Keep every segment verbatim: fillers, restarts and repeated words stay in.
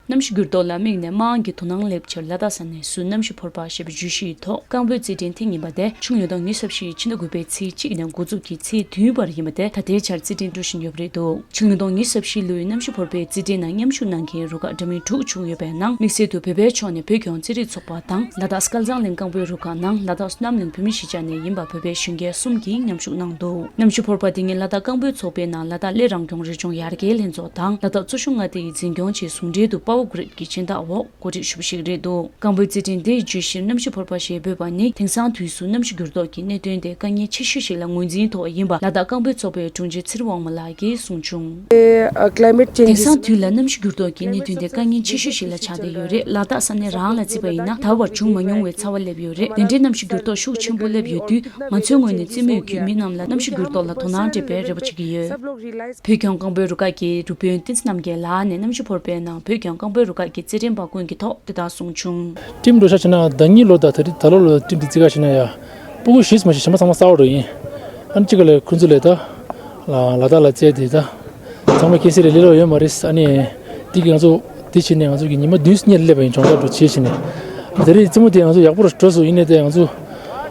གནམ་གཤིས་འགྱུར་ལྡོག་ལ་དམིགས་ནས་དམངས་ཀྱིས་དོ་སྣང་སླེབས་ཕྱིར་ལ་དྭགས་ས་གནས་སུ་གནམ་གཤིས་ཕོར་པ་ཞེས་པའི་བརྗོད་གཞིའི་ཐོག་རྐང་སྤོལ་རྩེད་འགྲན་ཐེངས་གཉིས་པ་དེ་ཕྱི་ལོ་ཉིས་སྟོང་ཉི་ཤུ་རྩ་བཞི་ཕྱི་ཟླ་དགུ་པའི་ཚེས་གཅིག་ནས་འགོ་འཛུགས་ཀྱིས་ཚེས་བདུན་བར་ཡིན་པ་དེ་ད་ལྟའི་ཆར་རྩེད་འགྲན་འགྲོ་བཞིན་ཡོད་པ་རེད་འདུག་ཕྱི་ལོ་ཉིས་སྟོང་ཉི་ཤུ་རྩ་བཞི་ལོའི་གནམ་གཤིས་ཕོར་པའི་རྩེད་འགྲན་ནང་མཉམ་ཞུགས་གནང་མཁན་རུ་ཁག་འདྲ་མིན་དྲུག་བྱུང་ཡོད་པའི་ནང་དམིགས་བསལ་དུ་བོད་པའི་ཕྱོགས་ནས་བོད་ལྗོངས་རྩེད་རིགས་ཚོགས་པ་དང་ལ་དྭགས་སྐལ་བཟང་གླིང་རྐང་སྤོལ་རུ་ཁག་ནང་ལ་དྭགས་བསོད་ནམས་གླིང་བོད་མི་གཞིས་ཆགས་ནས་ཡིན་པ་བོད་པའི་གཞོན་སྐྱེས་གསུམ་གྱིས་མཉམ་ཞུགས་གནང་འདུག་གནམ་གཤིས་ཕོར་པ་དེ་ཉིད་ལ་དྭགས་རྐང་སྤོལ་ཚོགས་པའི་ནང་ལ་དྭགས་གླེ་རང་སྐྱོང་རི་ལྗོངས་ཡར་རྒྱས་ལྷན་ཚོགས་དང་ལ་དྭགས་གཙོ་གཞུང་མངའ་སྡེ་ཡི་འཛིན་སྐྱོང་བཅས་ཟུང་འབྲེལ་དུ་པ་ཝར་གྷི་རིཌ་ཀྱི་སྦྱིན་བདག་འོག་གོ་སྒྲིག་ཞུས་པ་ཞིག་རེད་འདུག་རྐང་སྤོལ་རྩེད་འགྲན་དེའི་བརྗོད་གཞིར་གནམ་གཤིས་ཕོར་པ་ཞེས་འབོད་པ་ནི་དེང་སང་དུས་སུ་གནམ་གཤིས་འགྱུར་ལྡོག་གི་གནད་དོན་དེ་དཀའ་ངལ་ཆེ་ཤོས་ཤིག་ལ་ངོས་འཛིན་ཐོག་ཡིན་པ་ལ་དྭགས་རྐང་སྤོལ་ཚོགས་པའི་དྲུང་ཆེ་ཚེ་རིང་དབང་མོ་ལགས་ཀྱིས་གསུངས་བྱུང་། དེང་སང་དུས་ལ་གནམ་གཤིས་འགྱུར་ལྡོག་གི་གནད་དོན་དེ་དཀའ་ངལ་ཆེ་ཤོས་ཤིག་ལ་ཆགས་བསྡད་ཡོད་རེད། ལ་དྭགས་ས་གནས་རང་ལ་བརྩིས་པ་ཡིན་ན་ད་བར་བྱུང་མ་མྱོང་བའི་ཚ་བ་སླེབས་ཡོད་རེད། དེ་འདྲའི་གནམ་གཤིས་འགྱུར་ལྡོག་ཤུགས་ཆེན་པོ་སླེབས་ཡོད་དུས་ང་ཚོའི་ངོས་ནས་རྩེད་མོའི་བརྒྱུད་མི་རྣམས་ལ་གནམ་གཤིས་འགྱུར་ལྡོག་ལ་དོ་སྣང་སྤྲད་པའི་རེ་བ་བྱེད་ཀྱི་ཡོད། བོད་ལྗོངས་རྐང་སྤོལ་རུ་ཁག་གི་རུ་དཔོན་བསྟན་འཛིན་རྣམ་རྒྱལ་ལགས་ནས་གནམ་གཤིས་ཕོར་པའི་ནང་བོད་ལྗོངས་རྐང་སྤོལ་རུ་ཁག་གི་རྩེད་འགྲན་པ་ཀུན་གྱི་ཐོག་དེ་ལྟར་གསུངས་བྱུང་། ཊིམ་འགྲོ་ཤག་བྱས་ན་ཟླ་གཉིས་ལོ་ད་ད་རེས་ད་ལོ་ལོ་ཊིམ་དེ་རྩིས་ཁ་བྱས་ན་ཡ། སྤུ་གུ་བཞི་ཙམ་ཞིག་གཞན་པ་ཚང་མ་གསར་པ་འགྲོ་ཡིན། ཨ་ནི་གཅིག་ག་ལས་ཁོང་ཚོ་ལས་ད། ལ་དྭགས་ལ་རྩེད་དེ་ད། ཚང་མ་ཁྱེད་སི་རེ་ལས་ལོ་ཡོད་མ་རེད། ཨ་ནི། དེ་གི་ང་ཚོ། དེ་བྱས་ནས་ང་ཚོ་གི་ཉི་མ་བདུན་སྙེད་སླེབས་པ་ཡིན་སྦྱོང་བརྡར་འགྲོ་བྱེད་བྱས་ནས། ད་རེས་རྩེད་མོ་དེ་ང་ཚོ་ཡག་པོ་རུ་འགྲོ་སོང་ཡིན་ནའི་དེ་ང་ཚོ།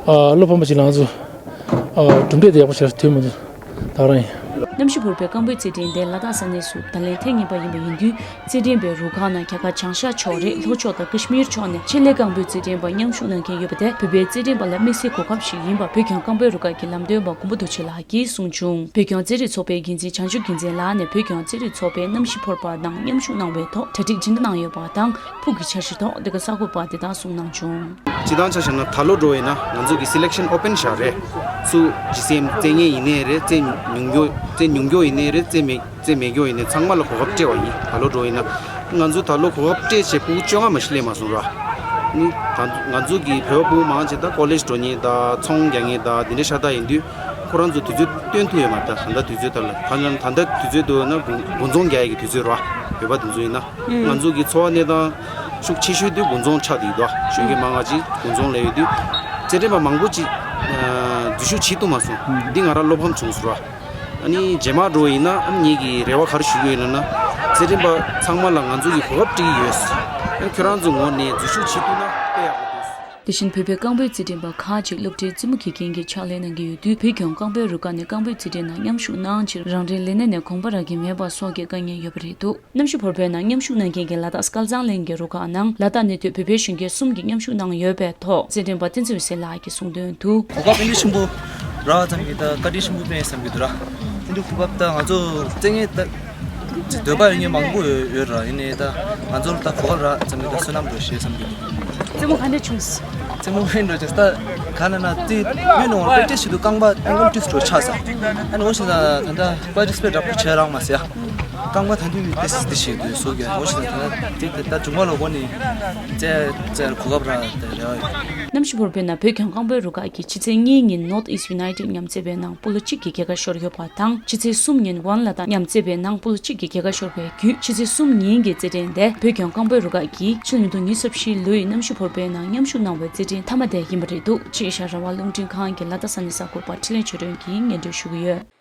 ཨ་བློ་ཕམ་པ་ཞིག་ལ་ང་ཚོ། ཨ་གྲུབ་འབྲས་དེ་ཡག་པོ་ཞིག་ཐོན་མི་འདུག་ད་རང་ཡིན། གནམ་གཤིས་ཕོར་པའི་རྐང་སྤོལ་རྩེད་འགྲན་དེ་ལ་དྭགས་ས་གནས་སུ་ད་ལན་ཐེངས་གཉིས་པ་ཡིན་པ་ཡིན་དུས། རྩེད་འགྲན་པའི་རུ་ཁག་ནང་རྒྱ་གར་བྱང་ཤར་ཕྱོགས་རེད། ལྷོ་ཕྱོགས་དང་ཀ་ཤི་མིར་ཕྱོགས་ནས་ཆེད་ལས་རྐང་སྤོལ་རྩེད་འགྲན་པ་མཉམ་ཞུགས་གནང་མཁན་ཡོད་པ་དེ་བོད་པའི་རྩེད་འགྲན་པ་ལ་དམིགས་བསལ་གོ་སྐབས་ཤིག་ཡིན་པ་བོད་ལྗོངས་རྐང་སྤོལ་རུ་ཁག་གི་ལམ་སྟོན་པ་མགོན་པོ་རྡོ་རྗེ་ལགས་ཀྱིས་གསུངས་བྱུང་། བོད་ལྗོངས་རྩེད་རིགས་ཚོགས་པའི་འགན་འཛིན་བྱང་ཆུབ་རྒྱལ་མཚན་ལགས་ནས་བོད་ལྗོངས་རྩེད་རིགས་ཚོགས་པའི་གནམ་གཤིས་ཕོར་པ་ནང་མཉམ་ཞུགས་གནང་བའི་ཐོག་གྲ་སྒྲིག་ཇི་འདྲ་གནང་ཡོད་པ་དང་ཕུགས་ཀྱི་འཆར་གཞི་ཐོག་འདི་ག་གསར་འགོད་པ་དེ་དག་གསུངས་གནང་བྱུང་། སྤྱིར་བཏང་ཆ་བཞག་ན་ད་ལོ་འགྲོ་ཡིན་ན་ང་ཚོ་གི་སི་ལེག་ཤན་ཨོ་པན་བཞག་རེད། སུ་ཇི་སི་ཨེམ་རྩེད་མཁན་ཡིན་ནའི་རེད། རྩེད་ཉུང་མགྱོགས་རྩེད་ཉུང་མགྱོགས་ཡིན་ནའི་རེད། རྩེད་མེད་རྩེད་མེད་མགྱོགས་ཡིན་ནའི་ཚང་མ་ལ་གོ་སྐབས་སྤྲད་པ་ཡིན། ད་ལོ་འགྲོ་ཡིན་ན་ང་ཚོ་ད་ལོ་གོ་སྐབས་སྤྲད་བྱས་སྤུ་གུ་བཅོ་ལྔ་མ་ཞིག་སླེབས་མ་སོང་ར། ནི་ད་ང་ཚོ་གི་བོད་པ་སྤུ་གུ་མང་ཆེ་ད་ཀོ་ལེཇ་འགྲོ་མཁན་ད་ཚོང་རྒྱག་མཁན་ད་འདི་འདྲ་ཤ་སྟག་ཡིན་དུས་ཁོ་རང་ཚོ་དུས་ཚོད་སྟོན་ཐུབ་ཡོད་མ་རེད། ད་ད་ལྟ་དུས་ཚོད་ད་ལ་ད་ད་ལྟ་དུས་ཚོད་འདུག་ན་དགུན་དགུན་ཚོང་རྒྱག་ཡག་གི་དུས་ཚོད་ར། བོད་པ་དེ་ཚོ་ཡིན་ན་ང་ཚོ་གི་འཚོ་བ་གནས་སྟངས་ཤུགས་ཆེ་ཤོས་དེ་དགུན་ཚོང་ཆགས་བསྡད་ཡོད་དོ། གཞོན་སྐྱེས་མང་ང་ཅིག་དགུན་ཚོང་ལས་ཡོད་དུས་རྩེད་འགྲན་པ་མང་པོ་ཅིག་འཛུལ་ཞུགས་བྱེད་ཐུབ་མ་སོང་། འདི་ང་རང་བློ་ཕམ་བྱུང་སོང་ར། ཨ་ནི་རྗེས་མ་འགྲོ་ཡིན་ན་ཨ་ནི་ངེད་ཀྱི་རེ་བ་ག་རེ་ཞུ་གི་ཡོད་ལབ་ན། རྩེད་འགྲན་པ་ཚང་མ་ལ་ང་ཚོ་གི་གོ་སྐབས་སྤྲད་ཀྱི་ཡོད། ཨ་ནི་ཁྱོད་རང་ཚོ་ངོས་ནས་འཛུལ་ཞུགས་བྱེད་ཐུབ་ན་དཔེ་ཡག་པོ་འདུག་དེ་བཞིན་བོད་པའི་རྐང་སྤོལ་རྩེད་འགྲན་པ་ཁག་ཅིག་སློབ་གྲྭའི་རྩེད་མོ་དགེ་རྒན་གྱི་ཕྱག་ལས་གནང་གི་ཡོད་དུས་བོད་ལྗོངས་རྐང་སྤོལ་རུ་ཁག་ནས་རྐང་སྤོལ་རྩེད་འགྲན་ནང་མཉམ་ཞུགས་གནང་ཕྱིར་རང་རེའི་ལས་གནས་ནས་གོམ་པ་རག་གི་མེད་པ་སོགས་ཀྱི་དཀའ་ངལ་ཡོད་པ་རེད་འདུག་གནམ་གཤིས་ཕོར་པའི་ནང་མཉམ་ཞུགས་གནང་མཁན་གྱི་ལ་དྭགས་སྐལ་བཟང་གླིང་གི་རུ་ཁག་ནང་ལ་དྭགས་གནས་སྡོད་བོད་པའི་གཞོན་སྐྱེས་གསུམ་གྱིས་མཉམ་ཞུགས་གནང་ཡོད་པའི་ཐོག་རྩེད་འགྲན་པ་བསྟན་འཛིན་འོད་ཟེར་ལགས་ཀྱིས་གསུངས་དོན་དུ། གོ་སྐབས་ཨིན་ཇི་ཆེན་པོ་རག་ཙམ་གྱིས་ད་བཀའ་དྲིན་ཆེན་པོ་ཕེབས་བསམ་གྱི་འདུག་ར། ཨིན་ཇི་གོ་སྐབས་ད་ང་ཚོ་རྩེད་མཁན་ད་འདོད་པ་ཡོད་མཁན་མང་པོ་ཡོད་ཡོད་ར། ཡིན་ནའི་ད་ང་ཚོར་ད་གོ་སྐབས་རག་ཙམ་གྱིས་ད་བསོད་ནམས་འགྲོ་ཞེས་བསམ་གྱི་འདུག་རྩེད་མོ་ག་འདྲ་བྱུང་སོང་། རྩེད་མོ་ཕན་འགྲོ་ཅིག་ད་ག་ན་ན་དེ་ཡོད་ནོ་པེ་ཏྲེ་ཞིག་ཏུ་རྐང་པ་ཨེང་ཀལ་ཊིས་འགྲོ་ཆགས་ས། ཨ་ནི་འོ་ཞིག་ད་ད་ད་པར་ཊི་སི་པེ་ཊི་རག་པོ་བྱས་རག་མ་ཟེར་ཡ། རྐང་པ་ད་དུང་དེ་དེ་ཞིག་དུ་སོ་གི་འོ་ཞིག་ད་ད་དེ་ད་ད་ཇུང་བ་ལ་གོ་ནི་རྩེ་རྩེ་གོ་སྐབས་ར་དེ་རེ་བ་ཡོད། གནམ་གཤིས་ཕོར་པའི་ནང་བོད་ལྗོངས་རྐང་སྤོལ་རུ་ཁག་གིས་ཕྱི་ཚེས་གཉིས་ཉིན་North East United མཉམ་རྩེད་པའི་ནང་སྤོ་ལོ་གཅིག་གི་རྒྱལ་ཁ་ཤོར་ཡོད་པ་དང་ཕྱི་ཚེས་གསུམ་ཉིན་One Ladakh མཉམ་རྩེད་པའི་ནང་སྤོ་ལོ་གཅིག་གི་རྒྱལ་ཁ་ཤོར་བའི་བརྒྱུད་ཕྱི་ཚེས་གསུམ་ཉིན་གྱི་རྩེད་འགྲན་དེ་བོད་ལྗོངས་རྐང་སྤོལ་རུ་ཁག་གིས་ཕྱི་ལོ་ཉིས་སྟོང་ཉི་ཤུ་རྩ་བཞི་ལོའི་གནམ་གཤིས་ཕོར་པའི་ནང་མཉམ་ཞུགས་གནང་བའི་རྩེད་འགྲན་མཐའ་མ་དེ་ཡིན་པ་རེད་འདུག་ཅེས་ཨེ་ཤ་ཡ་རང་དབང་རླུང་འཕྲིན་ཁང་གི་ལ་དྭགས་ས་གནས་གསར་འགོད་པ་འཕྲིན་ལས་ཆོས་སྒྲོན་གྱིས་སྙན་སྒྲོན་ཞུ་གི་ཡོད།